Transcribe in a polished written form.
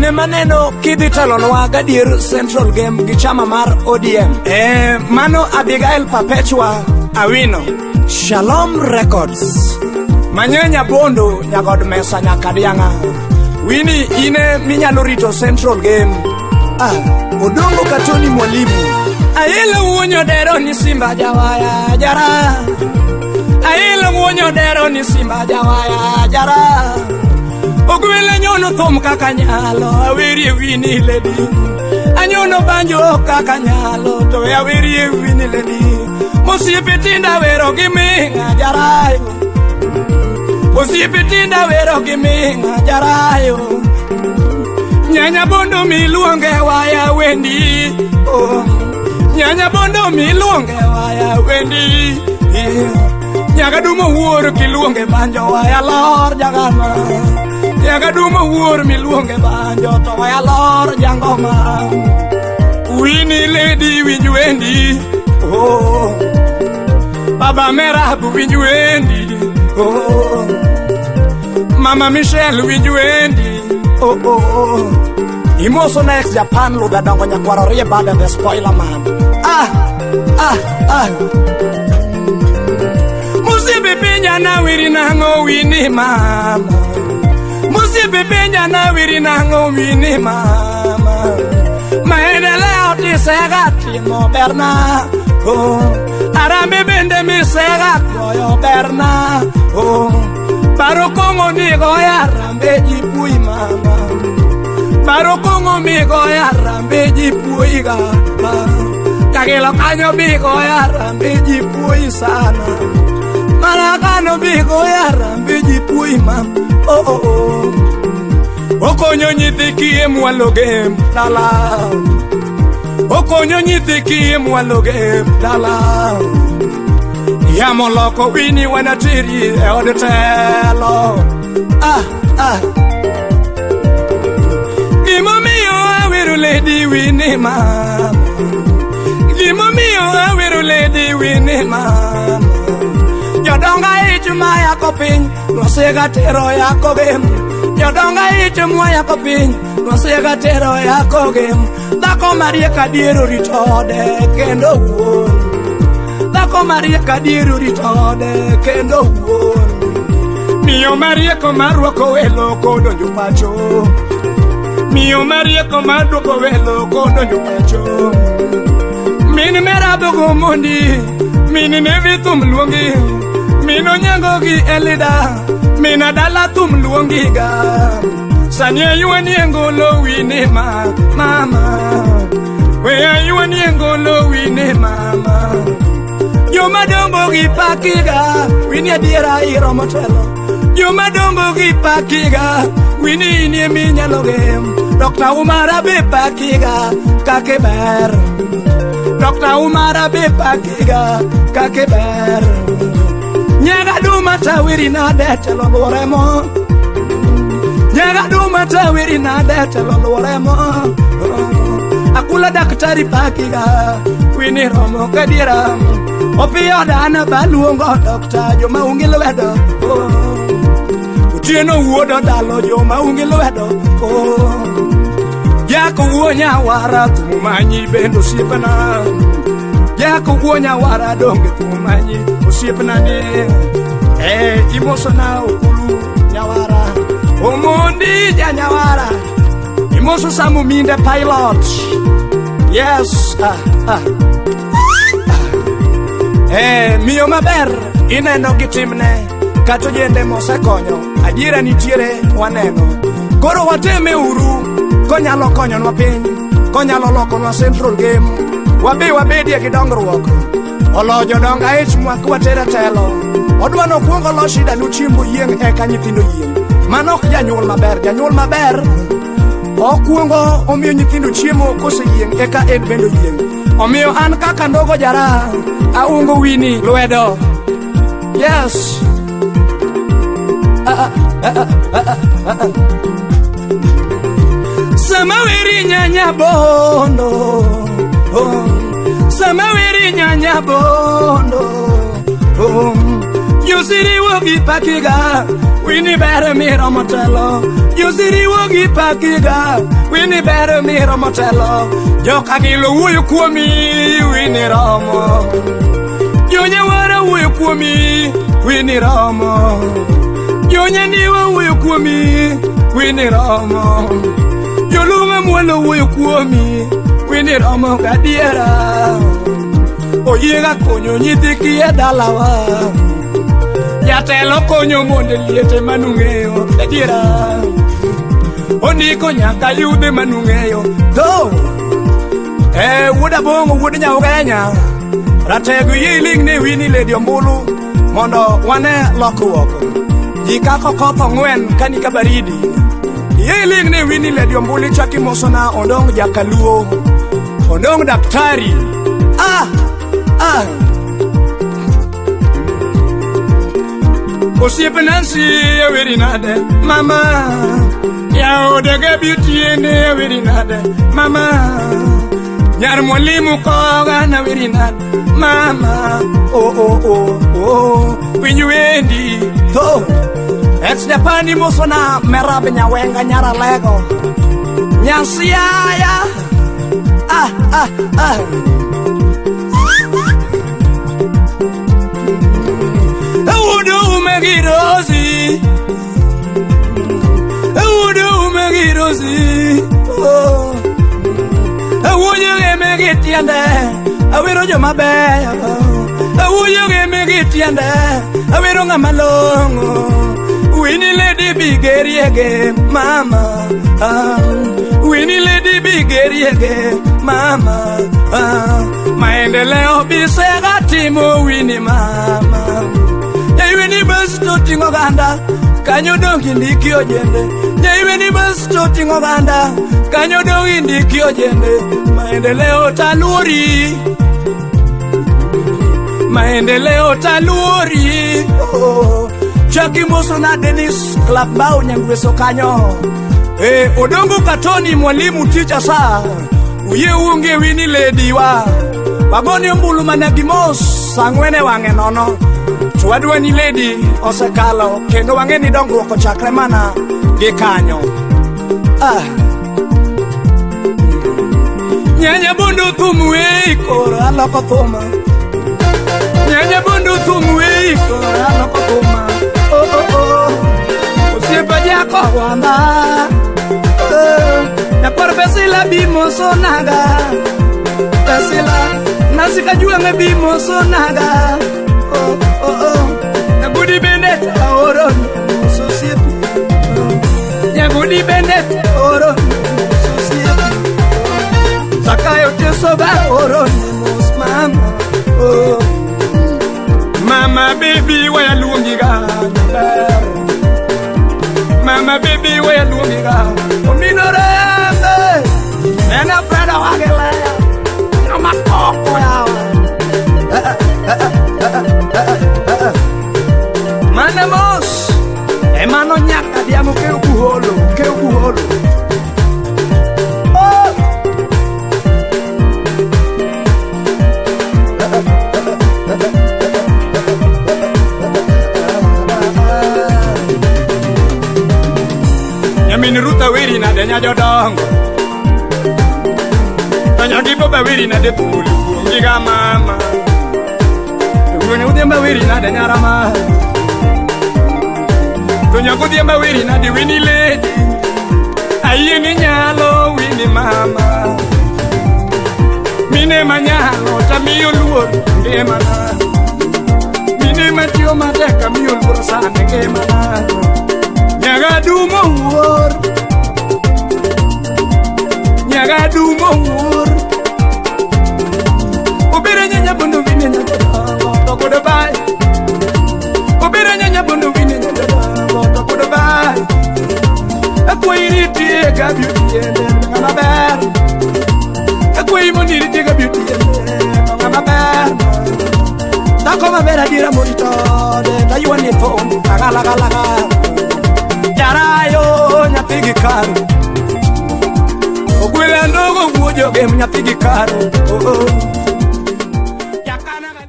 Ine maneno kidhi telonwa gadier Central Game gi chama mar ODM. Mano Abigail Perpetua Awino. Shalom Records. Manyenya Bondo nyagod mesa nyaka dianga. Winnie ine minyalo rito Central Game. Ah, Odongo Katoni Mwalimu. Ailo wuonyo dero ni Simba jawaya jara. Ailo wuonyo dero ni Simba jawaya jara. Ogwele nyono thum kaka nyalo, awerie Winnie Lady. Anyono banjo kaka nyalo, to awerie Winnie Lady. Mosiepe tinda wero gi ming'a jarayo. Osiepe tinda wero gi ming'a jarayo. Nyanya bondo miluonge waya wendi. Oh. Nyanya bondo miluonge waya wendi. Yeah. Nyaka dumo wuor kiluonge banjo waya lor jagama. Nyaka dumo wuor miluonge banjo to waya lor jangoma. Winnie Lady winj wendi. Oh. Baba Merab winj wendi. Oh. Mama Michelle winj wendi. Oh, oh, oh. Imoso na ex Japan luda dongo nyakwaro rie bade the spoiler man. Ah, ah, ah. Musibe penya na wiri nango Winnie mama. Musibe penya na wiri nango Winnie mama. Maendeleo tisega timo berna. Oh, arambe bende misega koyo berna. Oh, paro kongo ni goya rambe jipui mama. Paro kongo mi goya rambe jipui ga. Kagelo kanyo bi goya rambe jipui sana. Malakano bi goya rambe jipui mam. Oh oh oh. Okonyo nyithi kiye mwalo gem dala. Okonyo nyithi kiye mwalo gem dala. Yamo loko Winnie wanatiri e od telo. Ah ah. Gimomiyo awero Lady Winnie mama. Gimomiyo awero Lady Winnie mama. Jodonga ich mayako piny nosega tero yako gem. Jodonga ich mayako piny nosega tero yako gem. Dhako mariek adier orito ode kendo wuon. Dhako mariek adier orito ode kendo wuon. Miyo marieko marwako welo kodonjo pacho. Miyo marieko marwako welo kodonjo pacho. Min Merab go mondi, min Nevi thum luongi, min Onyango gi Elida, min Adala thum luongi ga. Sani ayuani e ngolo Winnie ma mama. We ayuani e ngolo Winnie mama. Joma dongo gi pakiga, Winnie adiera iromo telo. Joma dongo gi pakiga, Winnie inie minyalo gem. Dr. Umara be pakiga, kake ber. Dr. Umara be pakiga, kake ber. Nyaga duma tawiri nade telo luore mo. Nyaga duma tawiri nade telo luore mo. Akula daktari pakiga, Winnie romo kadiera. Opiyo dana baluongo dokta joma onge lwedo. Otieno wuodo dalo joma onge lwedo. Jako wuo nyawara thum manyi bende osiepna. Jako wuo nyawara donge thum manyi osiepna ni. Imosona Okulu nyawara. Omondi ja nyawara. Imoso Samu Minde pilot. Yes. Ah, ah. Miyo maber ineno gi timne kata ojende mosekonyo adiera nitiere waneno. Koro wateme uru konyalo konyonwa piny, konyalo lokonwa Central Game. Wabe wabedie gi dongruok. Olo jodongo ich mwak watere telo. Odwa nokwongo lo shida nuchiembo yieng' eka nyithindo yieng'. Mano ok janyuol maber. Janyuol maber okwongo omiyo nyithindo chiemo koseyieng' eka en bende oyieng'. Omiyo an kaka ndogo jara aungo Winnie lwedo. Yes. Ah, ah, ah, ah, ah, ah. Sama weri nyanya bondo. Oh. Sama weri nyanya bondo. Oh. Yosiri wogi pakiga. Wini ber miromo telo. Josiriwo gi pakiga. Wini ber miromo telo. Jokagilo wuoyo kuomi. Wini romo. Jonyawara wuoyo kuomi. Wini romo. Jonyaniwa wuoyo kuomi. Wini romo. Jolunga mwalo wuoyo kuomi. Wini romo gadiera. Oyiega konyo nyithi kiye dalawa. Jatelo konyo monde liete manung'eyo adiera. Ondiko nyaka yudhe manung'eyo. Tho! Wuod Abong'o wuod Nyaugenya. Ratego yie iling' ne Winnie Lady Ombulu mondo wane lokruok. Ji kako koth ong'wen kanika baridi. Yie iling' ne Winnie Lady Ombulu ichak imosona Ondong' Jakaluo. Ondong' daktari. Ah! Ah! Osiepe Nancy aweri nade mama. Jaode ga beauty ne aweri nade mama. Nyar mwalimu koga na aweri nade mama. Oh oh oh oh. Winj wendi tho. Ex Japani mosona Merab Nyawenga nyara lego. Nyasiaya. Ah ah ah. Udu megirozi. Udu megirozi. Oh. Awuoyo gi migi tiende. Awero joma beyo. Awuoyo gi migi tiende. Awero ng'ama long'o. Winnie Lady bigeriege mama. Ah. Winnie Lady bigeriege mama. Ah. Maendeleo bisega timo Winnie mama. Nyaiweni bas to ting'o oganda. Kanyo dong' indiki ojende. Nyaiweni bas to ting'o oganda. Kanyo dong' indiki ojende. Maendeleo taluori. Maendeleo taluori. Oh. Chaki moso na Dennis Klabao Nyangweso kanyo. Odongo Katoni mwalimu teacher sa. Uye unge Winnie Lady wa. Wagoni ombulu mana gimos sang'wene wang'e nono. To wadwa ni Lady osekalo kendo wang'e ni dongruok ochakre mana gi kanyo. Ah. Nyanya bondo thum wei koro aloko thuma. Nyanya bondo thum wei koro aloko thuma. Oh oh oh. Osiepa jako wamba. Nyakwar Besila bimoso naga. Besila Nancy Kajwang'e bimoso naga. Oh oh oh. Nyagudi bende taoro moso osiepe. Nyagudi bende taoro moso osiepe. Zakayo teso ba oro mos mama. Oh. Mama baby waya luongiga ber. Mama baby waya luongiga. Omino rembe. Nena Freda wagelea. Ngama koko yawa. Mana mos. Emano nyaka diamo ke ukuholo, ke ukuholo. Oh. Nyamin Ruta weri nade nya jodongo. To nyagi boba weri nade pulu kuongiga mama. Wuone udhiambo weri nade nyarama. To nyago odhiambo weri nade Winnie Lady. Ayie ni nyalo Winnie mama. Mine manyalo tamiyo luor ngimana. Mine matiyo matek amiyo luor sani ngimana. Nyaga dumo wuor. Nyaga dumo wuor. Obere nyanya bondo Winnie nyanya to godo bai. Obere nyanya bondo Winnie nyanya to godo bai. Akwayi nitie ga beauty ende ng'ama ber. Akwayi mondo iritie ga beauty ende ng'ama ber. Dhako maber adiera morito de taywani thum agalagalaga. Jarayo nyathi gi karo. Ogwela ndogo wuojo gem nyathi gi karo. Oh oh.